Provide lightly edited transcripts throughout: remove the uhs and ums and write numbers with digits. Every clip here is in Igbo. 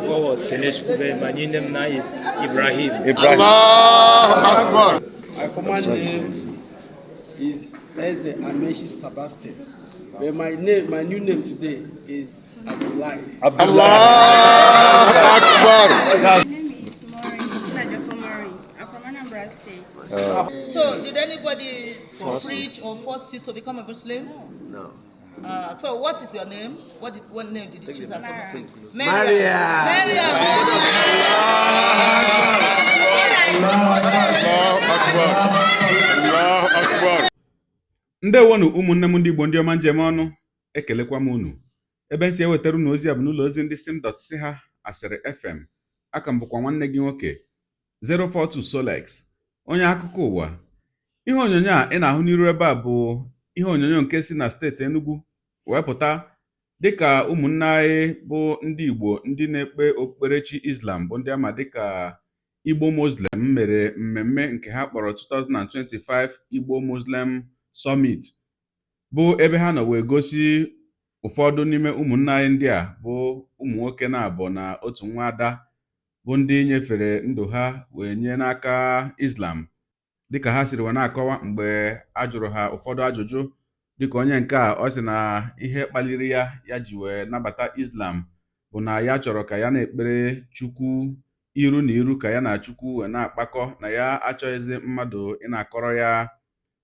before was Kenechukwu, but my new name now is Ibrahim. Ibrahim. Allahu Akbar. My former name is Eze Amechi Sebastian, but my new name today is Abdullahi. Allahu Akbar. My name is Maureen, Najafo Maureen. I'm from Anambra State. So, did anybody preach or force you to become a Muslim? No. So, what is your name? What name did you choose as a Muslim? Maria. Maria. Allahu Akbar. Allahu Akbar. Ndewonu ụmụnne m ndị Igbo, ndị ọma njem ọnụ, ekelekwa m unu. Ebe nsi ewetara unu ozi a bụ n'ụlọ ozi ndị sim dot si ha asịrị FM. Aka m bụkwa nwanne gị nwoke 042 Solex, onye akụkọ ụwa. Ihe onyonyo a ị na-ahụ n'iru ebe a bụ ihe onyonyo nke si na steeti Enugu wee pụta, dịka ụmụnne anyị bụ ndị Igbo, ndị na-ekpe okpukperechi Islam, bụ ndị ama dịka Igbo Muslim, mere mmemme nke ha kpọrọ 2025 Igbo Muslim Summit, bụ ebe ha nọ wee gosi ụfọdụ n'ime ụmụnne anyị ndị a bụ ụmụ nwoke na-abụ na otu nwa ada, bụ ndị nyefere ndụ ha wee nye n'aka Islam, dịka ha siri wee na-akọwa mgbe a jụrụ ha ụfọdụ ajụjụ. Dịka onye nke a, ọ sị na ihe kpaliri ya ya ji wee nabata Islam bụ na ya chọrọ ka ya na-ekpere Chukwu iru na iru, ka ya na Chukwu wee na-akpakọ, na ya achọghịzị mmadụ ị na-akọrọ ya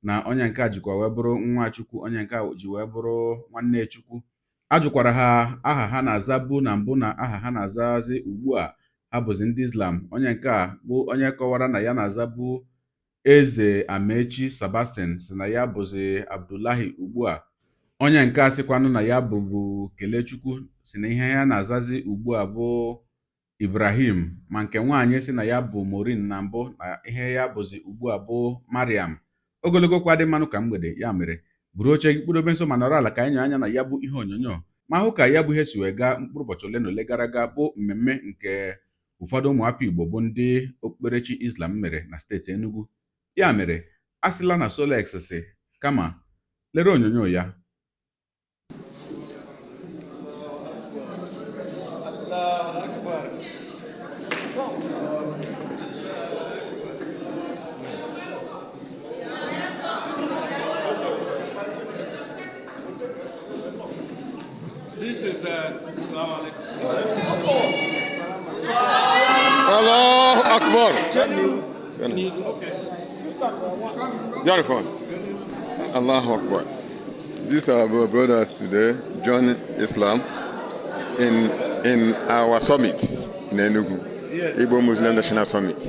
na onye nke a jikwa wee bụrụ nwa Chukwu, onye nke a ji wee bụrụ nwanne Chukwu. A jụkwara ha aha ha na-azabu na mbụ na aha ha na-azazi ugbu a ha bụzi ndị Islam. Onye nke a bụ onye kọwara na ya na-azabu Eze Amechi Sebastian, si na ya bụzi Abdullahi ugbu a. Onye nke a sịkwanụ na ya bụbu Kelechukwu si na ihe ya na-azazi ugbu a bụ Ibrahim. Ma nke nwaanyị si na ya bụ Maureen na mbụ, na ihe ya bụzi ugbu a bụ Mariam. Ogologo kwa dị mmanụ ka mgbede ya mere buru oche gị kpụdobe nso ma nọrọ ala ka anyị nyoo anya na ya bụ ihe onyonyo ma hụ ka ya bụ ihe si wee gaa mkpụrụ ụbọchị ole na ole gara aga, bụ mmemme nke ụfọdụ ụmụafọ Igbo bụ ndị okpukperechi Islam mere na steeti Enugu. Ya mere a sịla na Solex si kama lere onyonyo ya. Allahu Akbar. This is Assalamu alaikum. Allahu Akbar. Beautiful. Allahu Akbar. These are our brothers today join Islam in our summit in Enugu. Yes. Igbo Muslim National Summit.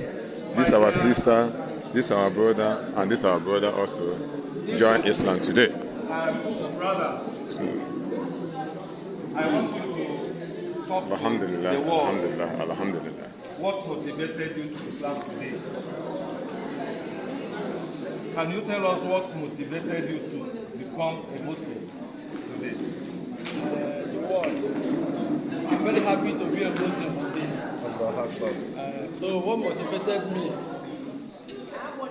This is our sister, this our brother, and this our brother also join Islam today. Brother, So, I want you to talk to Alhamdulillah, the world. Alhamdulillah, Alhamdulillah. What motivated you to Islam today? Can you tell us what motivated you to become a Muslim today? The world. I'm very happy to be a Muslim today. So what motivated me?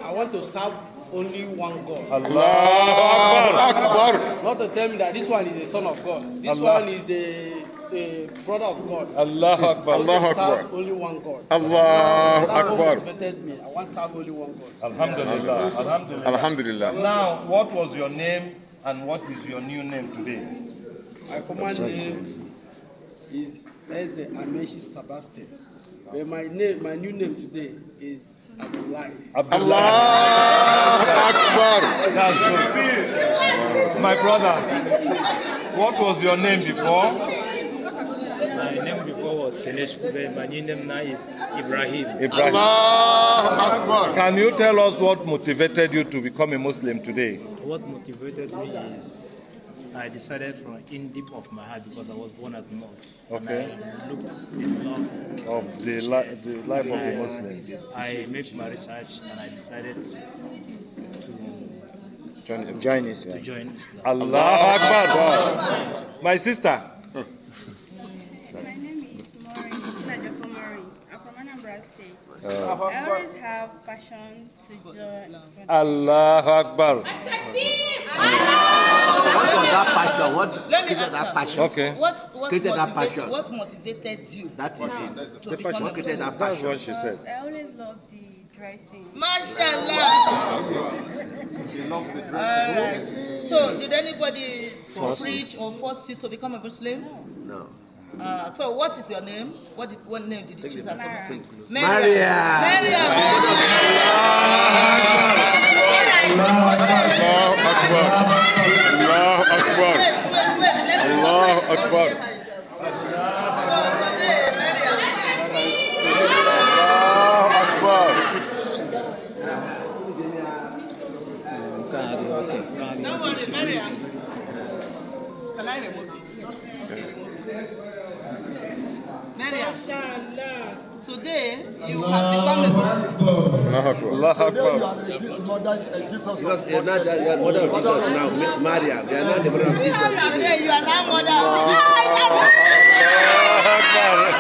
I want to serve only one God. Allahu Akbar. Not to tell me that this one is the son of God. This Allah. one is the brother of God. Allahu Akbar. I want to Allahu serve Akbar. only one God. Allahu That's what Akbar. motivated me. I want to serve only one God. Alhamdulillah. Alhamdulillah. Alhamdulillah. Now, what was your name and what is your new name today? My former name is Eze Amechi Sebastian, but my new name today is Abdullahi. Allahu Akbar. That's good. My brother, what was your name before? My name before was Kenechukwu, but my new name now is Ibrahim. Ibrahim. Allahu Akbar. Can you tell us what motivated you to become a Muslim today? What motivated me is I decided from in deep of my heart, because I was born at North. Okay. And I looked in love Of the life of the Muslims. I made my research and I decided to Join Islam. Join to Islam. join Islam. Allahu Akbar. My sister, My name is is Maureen, Chinajoko Maureen. I'm from Anambra State. I always have passion to join. Allahu Akbar. What was that passion? What Let me created that answer. passion? Okay. What Created that passion. What motivated you That is it. to The become passion. a What created Muslim? that That's passion? what she said. Because I always love the dressing. Mashallah. All right. So, did anybody preach or force you to become a Muslim? No. So, what is your name? What name did you choose as a Muslim? Maria. Maria. Allahu Akbar. Allahu Akbar. Wait, wait, wait. Let's Allahu wait. Akbar. So today, Maria. Allahu Akbar. Don't worry, Maria. Can I remove it? Maria. Today, you have become a Muslim. Allahu Akbar. Allahu Akbar. Jesus, you are not you are mother of Jesus now. Maria, you are not the mother of Jesus. Today, you are now mother of Jesus.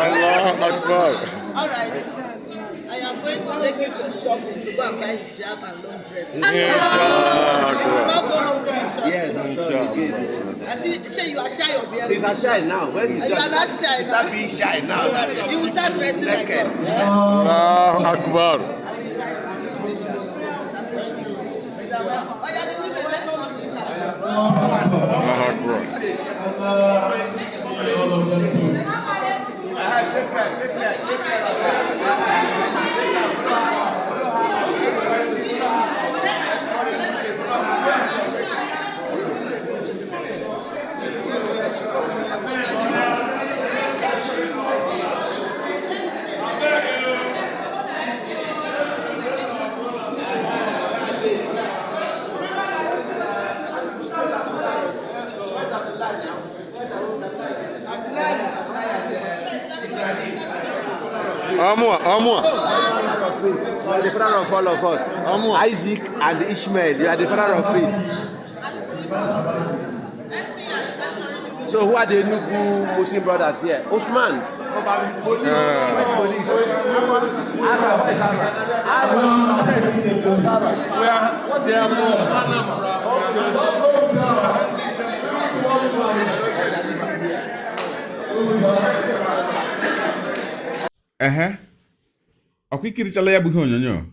Allahu Akbar. All right. I am going to take you for shopping to go and buy hijab and long dress. Inshallah. Not go home to shopping. Yes, I'm sorry. Again. I see, Shay, you are shy of wearing. He's not shy now. When You are not shy You start now. being shy now. You will start dressing like Naked. us. Eh? Allahu Akbar. I will invite you. You are welcome. Oh, yeah, the women, let's come with her. Allahu Akbar. Amua, Amua. You are the father of all of us. Isaac and Ishmael, you are the father of faith. So who are the Enugu Muslim brothers here? Osman. Ehe, ọkwa ikirichala ya bụ ihe onyonyo.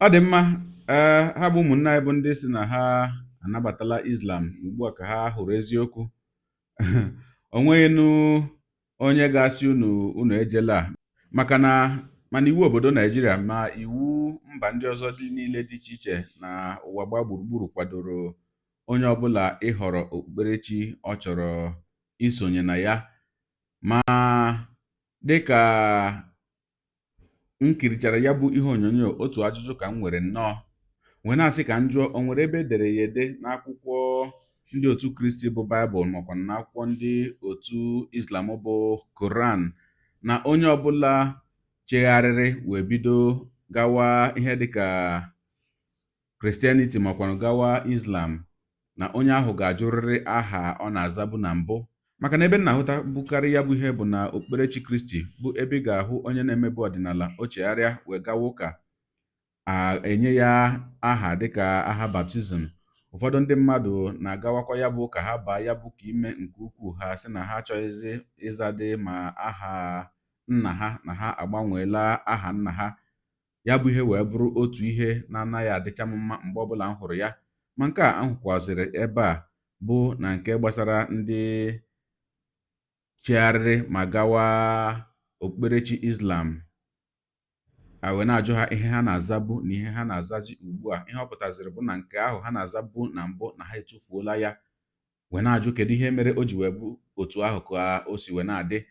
Ọ dị mma. Ee, ha bụ ụmụnne anyị bụ ndị si na ha anabatala Islam ugbu a ka ha hụrụ eziokwu. O nweghịnụ onye ga-asị unu unu ejela, maka na mana iwu obodo Naijiria ma iwu mba ndị ọzọ dị niile dị iche iche na ụwa gbaa gburugburu kwadoro onye ọbụla ịhọrọ okpukperechi ọ chọrọ isonye na ya. Ma dịka m kirichara ya bụ ihe onyonyo, otu ajụjụ ka m nwere nnọọ wee na-asị ka m jụọ: o nwere ebe edere ya ede n'akwụkwọ ndị otu Kristi bụ Baịbụl, makwa n'akwụkwọ ndị otu Islam bụ Koran, na onye ọbụla chegharịrị wee bido gawa ihe dịka Christianity makwanụ gawa Islam, na onye ahụ ga-ajụrịrị aha ọ na-azabu na mbụ? Maka na ebe m na-ahụta bụkarị ya bụ ihe bụ na okpukperechi Kristi bụ ebe ị ga-ahụ onye na-emebu ọdịnala, o chegharịa wee gawa ụka, a enye ya aha dịka aha baptizim. Ụfọdụ ndị mmadụ na-agawakwa ya bụ ụka, ha baa ya bụ ka ime nke ukwuu, ha sị na ha achọghịzị ịzadị ma aha nna ha, na ha agbanweela aha nna ha. Ya bụ ihe wee bụrụ otu ihe na-anaghị adịcha m mma mgbe ọbụla m hụrụ ya. Ma nke a ahụkwazịrị ebe a bụ na nke gbasara ndị chegharịrị ma gawa okpukperechi Islam, a wee na-ajụ ha ihe ha na-azabu na ihe ha na-azazi ugbu a. Ihe ọ pụtaziri bụ na nke ahụ ha na-azabu na mbụ na ha etufuola ya, wee na-ajụ kedu ihe mere o ji wee bụ otu ahụ ka o si wee na-adị.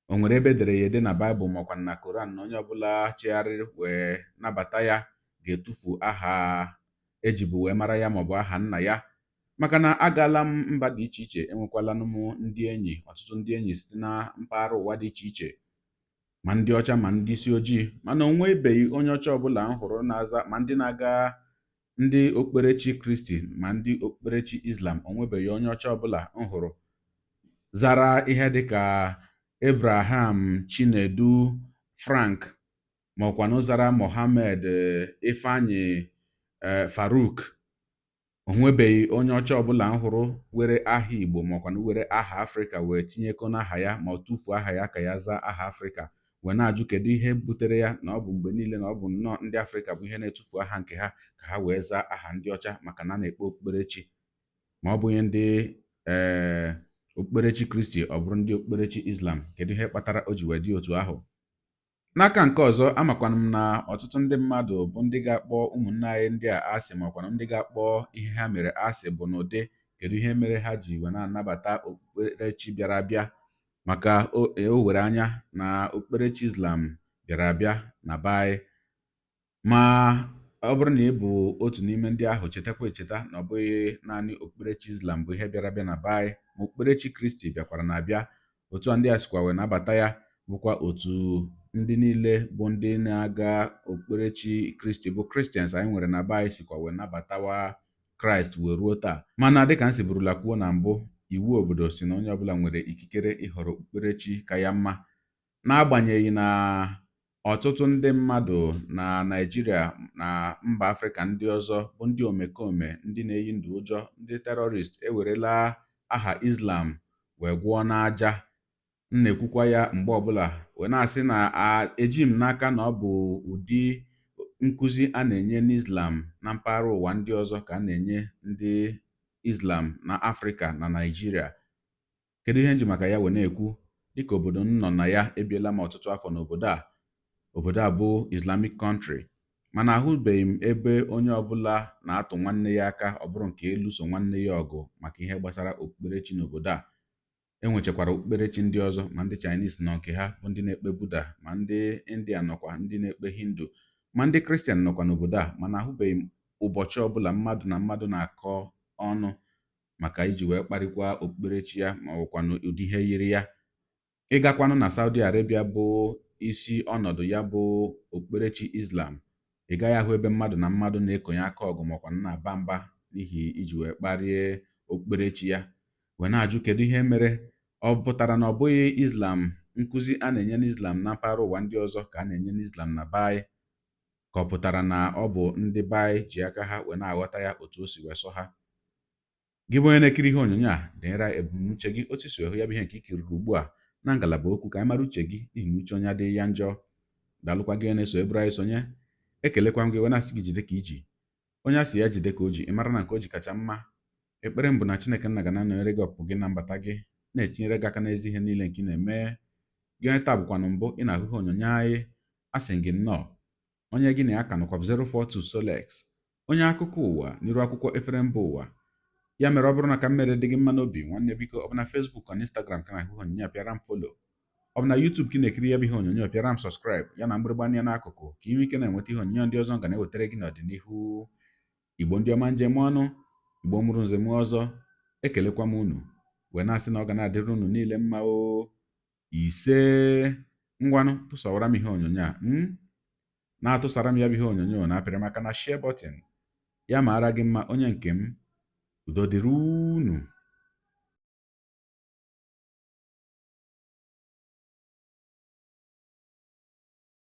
O nwere ebe edere ya ede na Baịbụl makwa na Koran na onye ọbụla chegharịrị wee nabata ya ga-etufu aha ejibu wee mara ya maọbụ aha nna ya? Maka na agaala m mba dị iche iche, enwekwalanụ m ndị enyi, ọtụtụ ndị enyi site na mpaghara ụwa dị iche iche, ma ndị ọcha ma ndị isi ojii, mana o nwebeghị onye ọcha ọbụla m hụrụ na-aza, ma ndị na-aga ndị okpukperechi Kristi ma ndị okpukperechi Islam, o nwebeghị onye ọcha ọbụla m hụrụ zara ihe dịka Abraham Chinedu Frank, ma ọkwanụ zara Mohammed Ifeanyi Faruk. O nwebeghị onye ọcha ọbụla m hụrụ were aha Igbo ma ọkwanụ were aha Afrịka wee tinyekọ n'aha ya, ma ọ tụfuo aha ya ka ya zaa aha Afrịka, wee na-ajụ kedu ihe butere ya na ọ bụ mgbe niile na ọ bụ nnọọ ndị Afrịka bụ ihe na-etufu aha nke ha ka ha wee zaa aha ndị ọcha, maka na a na-ekpe okpukperechi, ma ọ bụghị ndị okpukperechi Kristi, ọ bụrụ ndị okpukperechi Islam. Kedu ihe kpatara o ji wee dị otu ahụ? N'aka nke ọzọ, amakwana m na ọtụtụ ndị mmadụ bụ ndị ga-akpọ ụmụnne anyị ndị a asị, ma ọkwanụ ndị ga-akpọ ihe ha mere asị bụ n'ụdị kedu ihe mere ha ji wee na-anabata okpukperechi bịara abịa, maka o were anya na okpukperechi Islam bịara abịa na be anyị. Ma ọ bụrụ na ị bụ otu n'ime ndị ahụ, chetakwa echeta na ọ bụghị naanị okpukperechi Islam bụ ihe bịara abịa na be anyị, ma okpukperechi Kristi bịakwara na-abịa. Otu a ndị a sikwa wee nabata ya bụkwa otu ndị niile bụ ndị na-aga okpukperechi Kristi bụ Christians anyị nwere na be anyị sikwa wee nabatawa Kraịst wee ruo taa. Mana dịka m si burula kwuo na mbụ, iwu obodo si na onye ọbụla nwere ikikere ịhọrọ okpukperechi ka ya mma, n'agbanyeghị na ọtụtụ ndị mmadụ na Naịjirịa na mba Afrịka ndị ọzọ bụ ndị omekome, ndị na-eyi ndụ ụjọ, ndị terrorist ewerela aha Islam wee gwụọ n'aja. M na-ekwukwa ya mgbe ọbụla wee na-asị na eji m n'aka na ọ bụ ụdị nkụzi a na-enye n'Islam na mpaghara ụwa ndị ọzọ ka a na-enye ndị Islam na Afrịka na Naịjirịa. Kedu ihe m ji maka ya wee na-ekwu? Dịka obodo m nọ na ya, ebiela m ọtụtụ afọ n'obodo a. Obodo a bụ Islamic country, mana ahụbeghị m ebe onye ọbụla na-atụ nwanne ya aka, ọ bụrụ nke ịlụso nwanne ya ọgụ maka ihe gbasara okpukperechi n'obodo a. Enwechakwara okpukperechi ndị ọzọ, ma ndị Chinese nọ nke ha bụ ndị na-ekpe Buddha, ma ndị India nọkwa ndị na-ekpe Hindu, ma ndị Kristian nọkwa n'obodo a. Mana ahụbeghị m ụbọchị ọbụla mmadụ na mmadụ na-akọ ọnụ maka iji wee kparịkwa okpukperechi ya, ma ọ bụkwanụ ụdị ihe yiri ya. Ịgakwanụ na Saudi Arabia bụ isi ọnọdụ ya bụ okpukperechi Islam, ị gaghị ahụ ebe mmadụ na mmadụ na-ekonye aka ọgụ ma ọkwanụ na-aba mba n'ihi iji wee kparie okpukperechi ya, wee na-ajụ kedu ihe mere. Ọ pụtara na ọ bụghị Islam, nkụzi a na-enye n'Islam na mpaghara ụwa ndị ọzọ ka a na-enye n'Islam na be anyị, ka ọ pụtara na ọ bụ ndị be anyị ji aka ha wee na-aghọta ya otu o si wee sọ ha? Gị bụ onye na-ekiri ihe onyonyo a, denyere ebumnuche gị otu si hụ ya bụ ihe nke ikiriri ugbu a na ngalaba okwu, ka anyị mara uche gị, n'ihi na uche onye adịghị ya njọ. Daalụkwa gị onye na-eso eburu anyị sonye. Ekelekwa m gị wee na-asị gị jide ka iji. Onye a sị ya jide ka o ji, ị mara na nke o ji kacha mma. Ekpere m bụ na Chineke nna ga na-anọnyere gị, ọpụpụ gị na mbata gị, na-etinyere gị aka n'ezi ihe niile nke ị na-eme. Gị onye taa bụkwanụ mbụ ị na-ahụ ihe onyonyo anyị, asị gị nnọọ. Onye gị na ya ka nọkwa bụ 042 Solex, onye akụkọ ụwa n'iru akwụkwọ efere mba ụwa. Ya mere, ọ bụrụ na ka m mere dị gị mma n'obi, nwanne, biko, ọ bụ na Facebook na Instagram ka na-ahụ ihe onyonyo a, pịara m follow. Ọ bụ na YouTube ka ị na-ekiri ya bụ ihe onyonyo, pịara m subscribe ya na mgbịrịgba anya n'akụkụ, ka ị nwee ike na-enweta ihe onyonyo ndị ọzọ m ga na-ewetara gị n'ọdịnihu. Igbo ndị ọma, njem ọnụ Igbo mụrụ nze m ọzọ, ekelekwa m unu wee na-asị na ọ ga na-adịrị unu niile mma o. Ise. Ngwanụ, tụsawara m ihe onyonyo a m na-atụsara m ya bụ ihe onyonyo, na-apịrị maka na share button ya. Maara gị mma, onye nke m. Udo dịrị unu.